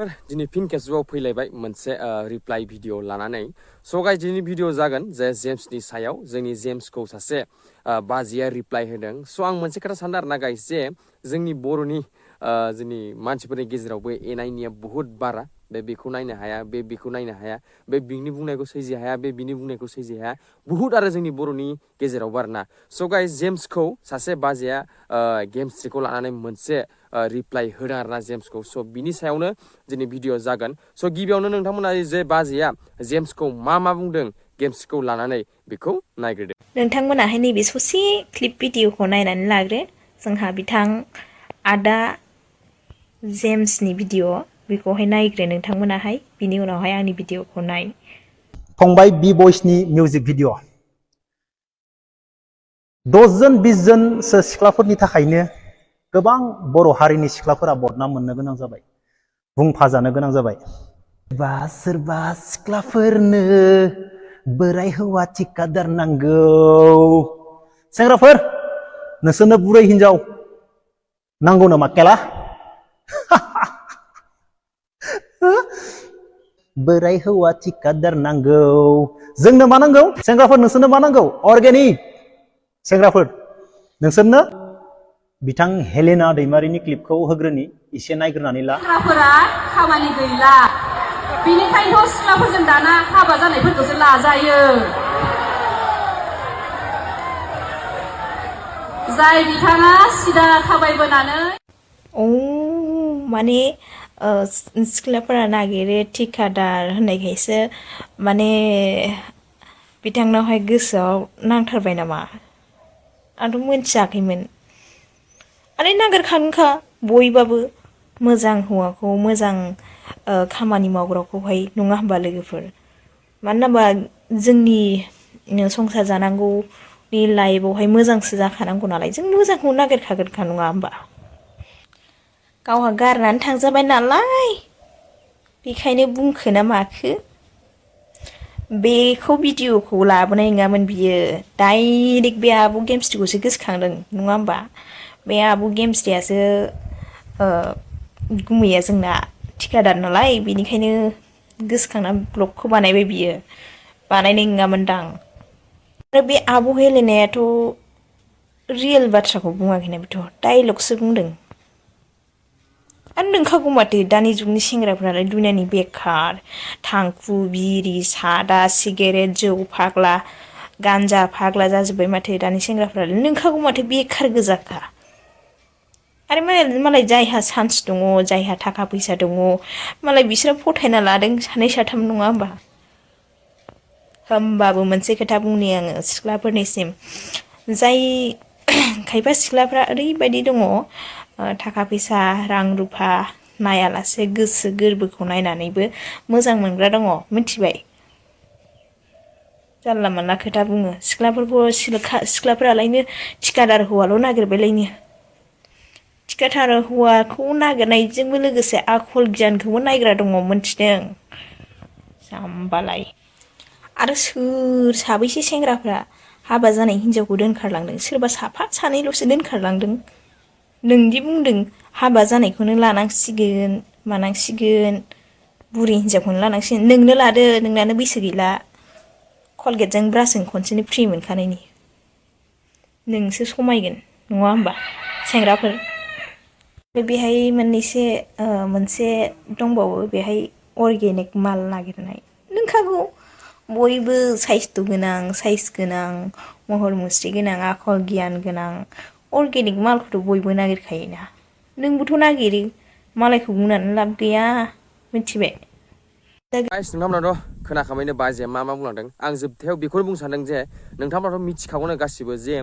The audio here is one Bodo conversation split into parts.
दिनै फिन खेबसेबाव फैलायबाय मोनसे रिप्लाइ भिडिअ लानानै स' गाइस दिनै भिडिअ जागोन जे जेम्सनि सायाव जोंनि जेम्सखौ सासे बाजिया रिप्लाइ होदों स' आं मोनसे खोथा सानदों आरोना गाइस जे जोंनि बर'नि जोंनि मानसिफोरनि गेजेरावबो एनायनिया बुहुत बारा बेखौ नायनो हाया बेखौ नायनो हाया बिनि बुंनायखौ सैजो हाया बिनि बुंनायखौ सैजो हाया बुहुत आरो जोंनि बर'नि गेजेरावबो आरोना स' गाइस जेम्सखौ सासे बाजिया गेमस्रिखौ लानानै मोनसे रिप्लाइ होदों आरोना जेम्सखौ स' बिनि सायावनो दिनै भिडिअ जागोन स' गिबियावनो नोंथांमोना जे बाजिया जेम्सखौ मा बुंदों गेमस्रिखौ लानानै बेखौ नायग्रोदो नोंथांमोनाहाय नैबे ससे क्लिप भिडिअखौ नायनानै लाग्रो जोंहा बिथां आदा जेम्सनि भिडिअ बेखौहाय नायग्रो नोंथांमोनाहाय बिनि उनावहाय आंनि भिडिअखौ नाय फंबाय बि बयसनि मिउजिक भिडिअ 10 जन 20 जनसो सिख्लाफोरनि थाखायनो गोबां बर' हारिनि सिख्लाफोरा बदनाम मोननो गोनां जाबाय बुंफाजानो गोनां जाबाय सोरबा सिख्लाफोरनो बोराय हौवा थिकादार नांगौ सेंग्राफोर नोंसोरनो बुरै हिनजाव नांगौ नामा केला बोराय हौवा थिकादार नांगौ जोंनो मा नांगौ सेंग्राफोर नोंसोरनो मा नांगौ अर्गेनिक सेंग्राफोर नोंसोरनो बिथां हेलेना दैमारिनि क्लिपखौ होग्रोनि एसे नायग्रोनानै ला सिख्लाफोरा खामानि गैला बिनिखायनोथ' सिख्लाफोरजों दाना हाबा जानायफोरखौसो लाजायो जाय बिथाङा सिदा थाबायबोनानै माने सिख्लाफोरा नागिरो थिकादार होननायखायसो माने बिथांनावहाय गोसोआव नांथारबाय नामा आंथ' मोनथियाखैमोन आरो नागिरखागोनखा बयबाबो मोजां हौवाखौ मोजां खामानि मावग्राखौहाय नङा होमबा लोगोफोर मानो होनबा जोंनि संसार जानांगौनि लाइफआवहाय मोजांसो जाखानांगौ नालाय जों मोजांखौ नागिरखागोनखा नङा होमबा गावहा गारनानै थांजाबाय नालाय बेखायनो बुंखो ना माखो बेखौ भिडिअखौ लाबोनाय नङामोन बियो डाइरेक्ट बे आब' गेमस्रिखौसो गोसोखांदों नङा होमबा बे आब' गेमस्रियासो गुमैया जोंना थिकादार नालाय बेनिखायनो गोसोखांना ब्लगखौ बानायबाय बियो बानायनाय नङामोनदां आरो बे आब' हेलेनायाथ' रियेल बाथ्राखौ बुङाखैना बेथ' डाइलगसो बुंदों आरो नोंखागौ माथो दानि जुगनि सेंग्राफ्रालाय दुनियानि बेखार थांखु बिरि सादा सिगारेट जौ फाग्ला गान्जा फाग्ला जाजोब्बाय माथो दानि सेंग्राफ्रालाय नोंखागौ माथो बेखार गोजाखा आरो मालाय जायहा चान्स दङ जायहा थाखा फैसा दङ मालाय बिसोरो फथायना लादों सानै साथाम नङा होमबाबो मोनसे खोथा बुंनि आङो सिख्लाफोरनिसिम जाय खायफा सिख्लाफ्रा ओरैबायदि दङ थाखा फैसा रां रुफा नायालासे गोसो गोरबोखौ नायनानैबो मोजां मोनग्रा दङ मिथिबाय जानला मानला खोथा बुङो सिख्लाफोरालायनो थिकादार हौवाल' नागिरबायलायनो थिकादार हौवाखौ नागिरनायजोंबो लोगोसे आखल गियानखौबो नायग्रा दङ मोनथिदों जाम्बालाय आरो सोर साबैसे सेंग्राफ्रा हाबा जानाय हिनजावखौ दोनखारलांदों सोरबा साफा सानैल'सो दोनखारलांदों नोंदि बुंदों हाबा जानायखौनो लानांसिगोन मानांसिगोन बुरि हिनजावखौनो लानांसिगोन नोंनो लादो नोंनानो बैसो गैला कलगेटजों ब्रासजों खनसेनो फ्रि मोनखानायनि नोंसो समायगोन नङा होमबा सेंग्राफोर बेहाय मोनसे दंबावो बेहाय अर्गेनिक माल नागिरनाय नोंखागौ बयबो साइसथ' गोनां साइज गोनां महर मुस्रि गोनां आखल गियान गोनां अर्गेनिक मालखौथ' बयबो नागिरखायोना नोंबोथ' नागिरो मालायखौ बुंनानै लाब गैया मिथिबाय नोंथांमोनाथ' खोनाखाबायनो बाजिया मा बुंलांदों आं जोबथायाव बेखौनो बुंनो सानदों जे नोंथांमोनाथ' मिथिखागौनो गासिबो जे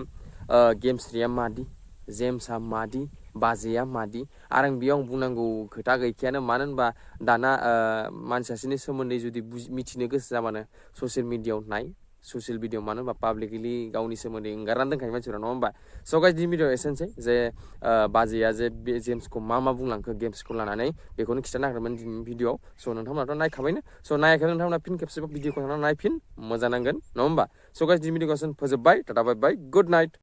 गेमस्रिया मादि जेम्सआ मादि बाजिया मादि आरो आं बेयाव बुंनांगौ खोथा गैखायानो मानो होनबा दाना मानसिनि सोमोन्दै जुदि मिथिनो गोसो जाबानो ससियेल मिडियायाव नाय ससियेल मिडियायाव मानो होनबा पाब्लिकलि गावनि सोमोन्दै ओंगारनानै दोनखायो मानसिफोरा नङा होमबा स' गाइस दिनै भिडिअ एसेनोसै जे बाजिया जे बे जेम्सखौ मा बुंलांखो गेम्सखौ लानानै बेखौनो खिथानो नागिरदोंमोन दिनैनि भिडिअआव स' नोंथांमोनाथ' नायखाबायनो स' नायाखैबा नोंथांमोना फिन खेबसेबाव भिडिअखौ थांनानै नायफिन मोजां नांगोन नङा होमबा स' गाइस दिनै भिडिअखौ फोजोबबाय टाटा बाय बाय गुड नाइट